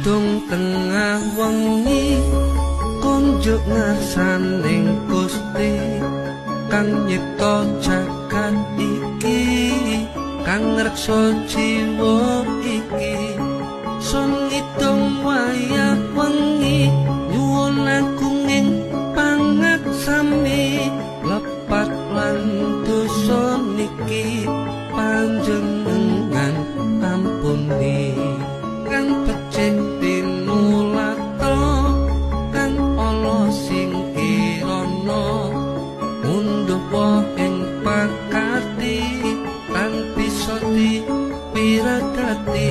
Ngidung tengah wengi kunjuk ngarsaning Gusti kang nyipta jagat iki, kang ngreksa jiwa iki. Sun ngidung wayah wengi nyuwun agunging pangaksami, lepat lan dosa niki panjenengan ampuni. Kang becik tinulata, kang ala sing kirana, ngunduh ing pakarti kang bisa dipirakati.